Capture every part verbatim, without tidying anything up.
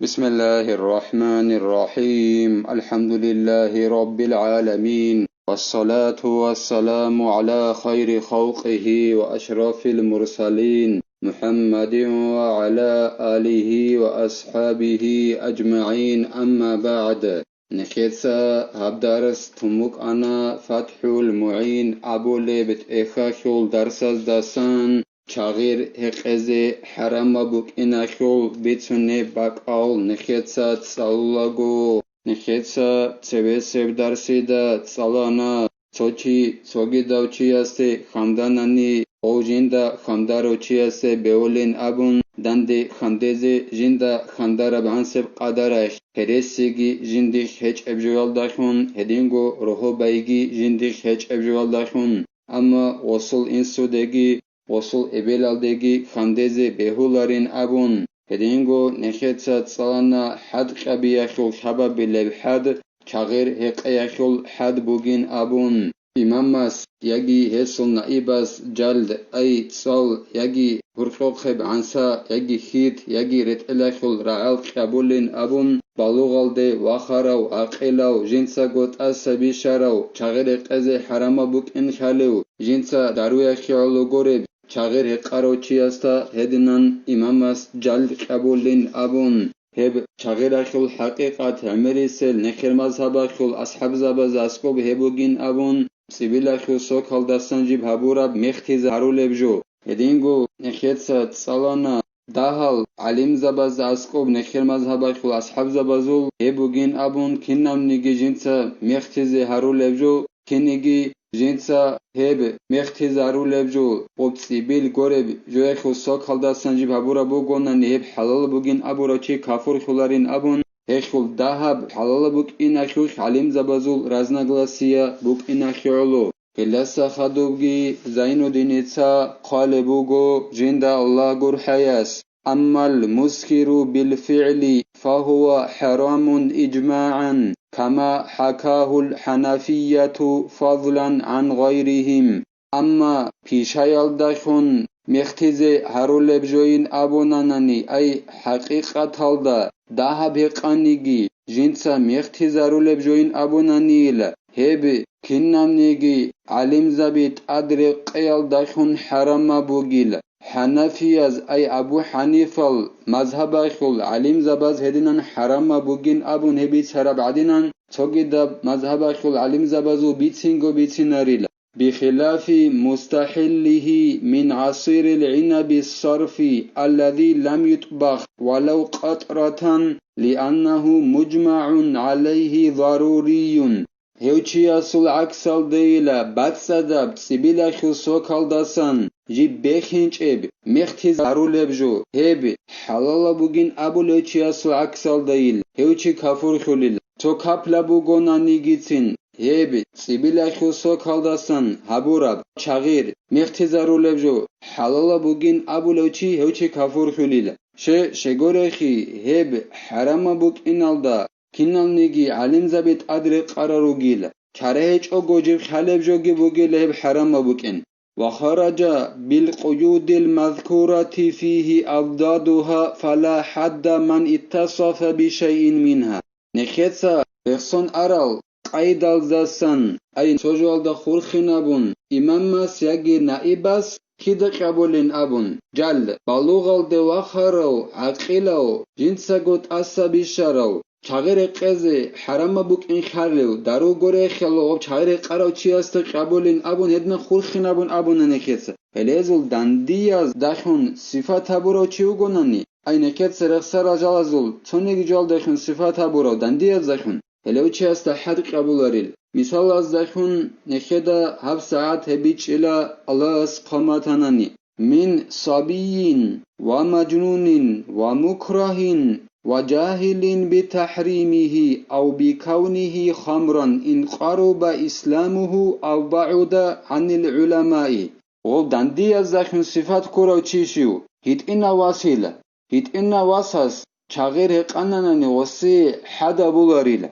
بسم الله الرحمن الرحيم. الحمد لله رب العالمين. والصلاة والسلام على خير خلقه وأشرف المرسلين محمد وعلى آله وأصحابه أجمعين. أما بعد. Нехеца гьаб дарс тун букӀана ФатхӀул МугӀин абулеб тӀехьалъул дарсаздасан, чагъир гьекъезе хӀарамаб букӀиналъул бицунеб бакӀал нехеца цӀалулаго. Нехеца цевесеб дарсида цӀалана, цо чи цогидав чиясде ханданани, гъов жинда хандарав чиясде бевулин абун, данде хандезе жинда хандараб гӀансеб къадаралъ, гьересиги жиндихъ гьечӀеб жоялдалъун, гьединго рогьобайги жиндихъ гьечӀеб жоялдалъун, амма гъосул инсудеги гъосул эбелалдеги хандезе бегьуларин абун, гьединго нехеца цӀалана хӀад кьабиялъул сабабилеб хӀад, чагъир гьекъеялъул хӀад бугин абун, имамас яги гьесул наибас жалд, ай, цӀал, яги гьуркьохъеб гӀанса, яги хьит, яги ретӀелалъул рагӀал кьабулин абун, балугъалде вахарав, гӀакъилав, жинцаго тӀаса бищарав, чагъир гьекъезе хӀарамаб букӀин лъалев, жинца даруялъе гӀоло гуреб, чагъир гьекъарав чиясда гьединан имамас жалд кьабулин абун, гьеб чагъиралъул хӀакъикъат гӀемерисел нехер мазгьабалъул асхӀабзабаз аскӀоб гьеб бугин абун, цӀибилалъул сокалдасан жиб гьабураб мехтизе гьарулеб жо. Гьединго нехеца цӀалана, дагьал гӀалимзабазда аскӀоб нехер мазгьабалъул асхӀабзабазул гьеб бугин абун, кинабниги жинца мехтизе гьарулеб жо, киниги жинца гьеб мехтизарулеб жо, гъоб цӀибил гореб жоялъул сокалдасан жиб гьабураб бугонани, гьеб хӀалал бугин абурав чи кафурлъуларин абун, гьелъул дагьаб хӀалал букӀиналъулъ гӀалимзабазул разногласия букӀиналъе гӀоло. Гьелдаса хадубги Зайнуддиница хъвалеб буго жинда Аллагь гурхӀаяс: أما المسكر بالفعل فهو حرام إجماعا كما حكاه الحنفية فضلا عن غيرهم. Амма пишаялдалъун мехтизе гьарулеб жоин абунанани, ай, хӀакъикъаталда дагьаб гьекъаниги, жинца мехтизарулеб жоин абунанийила, гьеб кинабниги гӀалимзаби тӀад рекъеялдалъун хӀарамаб бугила. ХӀанафияз, ай, Абу ХӀанифал мазгьабалъул гӀалимзабаз гьединан хӀарамаб бугин абун гьеб бицараб гӀадинан, цогидаб мазгьабалъул гӀалимзабазул бицинго бицинарила. بخلاف مستحله من عصير العنب الصرف الذي لم يطبخ ولو قطرة لأنه مجمع عليه ضروري. Гьев чиясул гӀаксалдейила бацӀцӀадаб цӀибилалъул сокалдасан жиб бехинчӀеб мехтизарулеб жо, гьеб хӀалалаб бугин абулев чиясул гӀаксалдайил, гьев чи кафурлъулил. Цо капла бугонанигицин, гьеб цӀибилалъул сокалдасан гьабураб чагъир мехтизарулеб жо, хӀалалаб бугин абулев чи, гьев чи кафурлъулил. Ще, щегорехи, гьеб хӀарамаб букӀиналда киналниги гӀалимзаби тӀад рекъарал ругила, чара гьечӀого жиб хъалеб жоги бугила гьеб хӀарамаб букӀин. وخرج بالقيود المذكورة فيه أضدادها فلا حد من اتصف بشيء منها. Нехеца рехсон арал къайдалдасан, ай, цо жоялда хурхинабун, имамас яги наибас кида кьабулин абун, жал, балугъалде вахарав, гӀакъилав, жинцаго тӀаса бищарав, чагъи рекъезе хӀарамаб букӀин хъалев, дару гурехъалъ гъоб чагъи рекъарав чиясда кьабулин абун гьедна хурхинабун абуна нехеца. Гьелезул дандияздалъун сифат гьабурав чи вугонани, ай, нехеца рехсарал жалазул цониги жоялдалъун сифат гьабурав дандияздалъун, гьелев чиясда хӀад кьабуларил. Мисалаздалъун, нехеда гьабсагӀат гьеб бичӀчӀила Аллагьас хъван батанани: من صبي ومجنون ومكره وجاهل بتحريمه أو بكونه خمرا إن قرب إسلامه أو بعد عن العلماء. Гъов дандияздалъун сифат ккурав чи щив? ГьитӀинав васила. ГьитӀинав васас чагъир гьекъананани гъосие хӀад абуларила,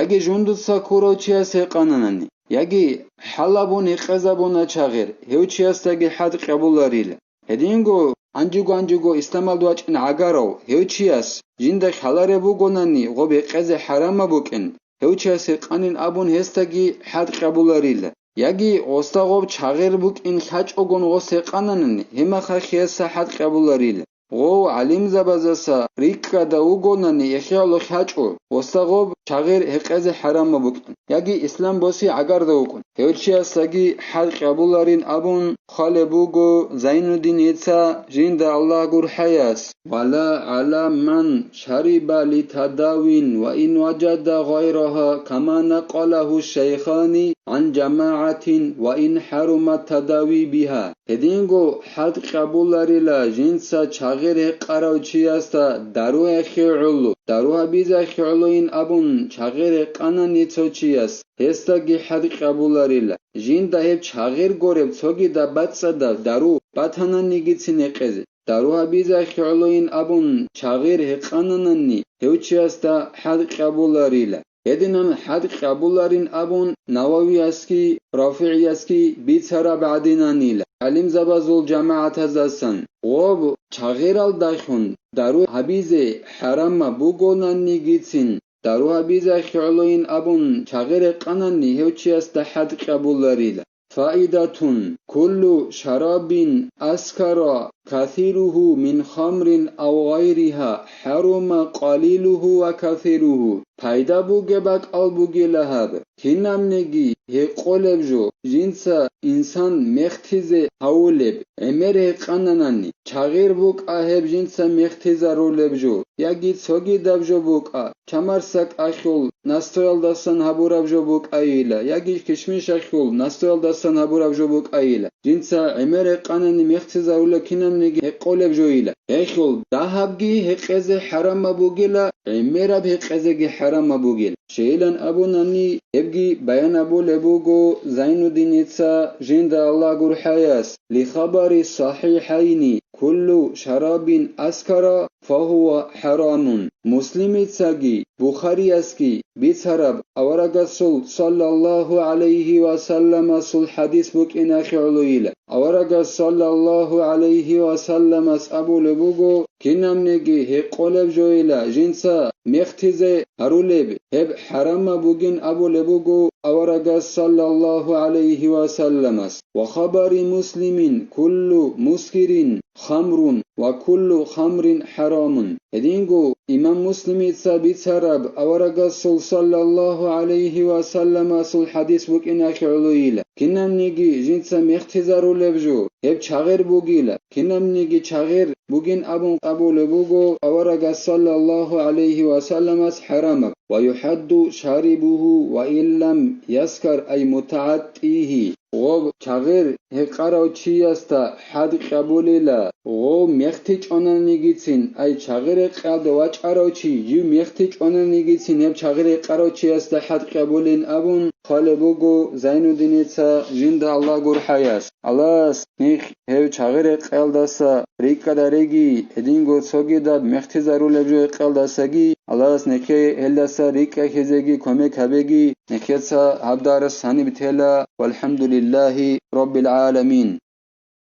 яги жундуца ккурав чияс гьекъананани, яги хӀалабун гьекъезабуна чагъир, гьев чиясдаги хӀад кьабуларила. Гьединго гьанжего-гьанжего исламалда вачӀин гӀагарав гьев чияс жинда хьалареб бугонани гъоб гьекъезе хӀарамаб букӀин, гьев чияс гьекъанин абун гьесдаги хӀад къабуларила. Яги гъосда гъоб чагъир букӀин хьачӀогон гъос гьекъананани, гьеб мехалъ гьесда хӀад къабуларила. Гъов гӀалимзабаздаса рикӀкӀада вугонани эхиялъ хьачӀо, гъосда гъоб чагъир гьекъезе хӀарамаб букӀин, яги ислам боси гӀагарда вукӀун, гьев чиясдаги хӀад къабуларин абун хъвалеб буго Зайнуддиница жинда Аллагь гурхӀаяс: «Вала гӀала ман шариба литадавин ва ин важада гъайраха, кама накъалаху шайхани гӀан жамагӀатин ва ин хӀарумат тадави биха». Гьединго хӀад къабуларила жинца чагъир гьекъарав чиясда дару гьехье гӀоло, дару гьабизехье гӀолойин абун чагъир гьекъанани цо чияс, гьесдаги хӀад къабуларила. Жинда гьеб чагъир гореб цогидаб бацӀцӀадаб дару батананигицин гьекъезе, дару гьабизехье гӀолойин абун чагъир гьекъананани, гьев чиясда хӀад къабуларила. Гьединан хӀад къабуларин абун Нававиясги РафигӀиясги бицараб гӀадинанила гӀалимзабазул жамагӀатаздасан, гъоб чагъиралдалъун дару гьабизе хӀарамаб бугонанигицин, дару гьабизехье гӀолойин абун чагъир гьекъанани, гьев чиясда хӀад къабуларила. Фаидатун: куллу шарабин аскара касируху мин хамрин ав гъайриха, хӀарума къалилуху ва касируху. Пайда бугеб бакӀал бугила гьаб: кинабниги гьекъолеб жо, жинца инсан мехтизе гьавулеб, гӀемер гьекъананани, чагъир букӀа гьеб жинца мехтизарулеб жо, яги цогидаб жо букӀа, чамарсакӀалъул настоялдасан гьабураб жо букӀайила, яги кишмишалъул настоялдасан гьабураб жо букӀайила. Жинца гӀемер гьекъанани мехтизарулеб кинабниги гьекъолеб жойила. Гьелъул дагьабги гьекъезе хӀарамаб бугила, гӀемераб гьекъезеги хӀарамаб бугила. Щайилан абунани, гьебги баян абулеб буго Зайнуддиница жинда Аллагь гурхӀаяс: «Лихабари сахихӀайни: куллу шарабин аскара, фагьува хӀарамун». Муслимицаги Бухариясги бицараб аварагасул саллаллагьу гӀалайгьи ва салламасул хӀадис букӀиналъе гӀолойила. Аварагас саллаллагьу гӀалайгьи ва салламас абулеб буго: «Кинабниги гьекъолеб жойила жинца мехтизе гьарулеб, гьеб хӀарамаб бугин», абулеб буго аварагас саллаллагьу гӀалайгьи ва салламас. Ва хабари Муслимин: «Куллу мускирин хамрун ва куллу хамрин хӀарамун». Гьединго имам Муслимица бицараб аварагасул саллаллагьу гӀалайгьи ва салламасул хӀадис букӀиналъе гӀолойила: «Кинабниги жинца мехтизарулеб жо, гьеб чагъир бугила, кинабниги чагъир бугин», абун абулеб буго аварагас саллаллагьу гӀалайгьи ва салламас хӀарамаб: «Ва юхӀадду шарибуху ва иллам яскар, ай мутагӀаттигьи». Гъоб чагъир гьекъарав чиясда хӀад къабулила, гъов мехтичӀонанигицин, ай чагъир гьекъалда вачӀарав чи жив мехтичӀонанигицин, гьеб чагъир гьекъарав чиясда хӀад къабулин абун хъвалеб буго Зайнуддиница жинда Аллагь гурхӀаяс. Аллагьас нилъ гьев чагъир гьекъалдаса рикӀкӀадареги, гьединго цогидаб мехтизарулеб жо гьекъалдасаги, Аллагьас нилъее гьелдаса рикӀкӀахьизеги кумек гьабеги. Нилъеца гьаб дарс гьаниб тела. ВалхӀамдулиллагьи раббил гӀаламин.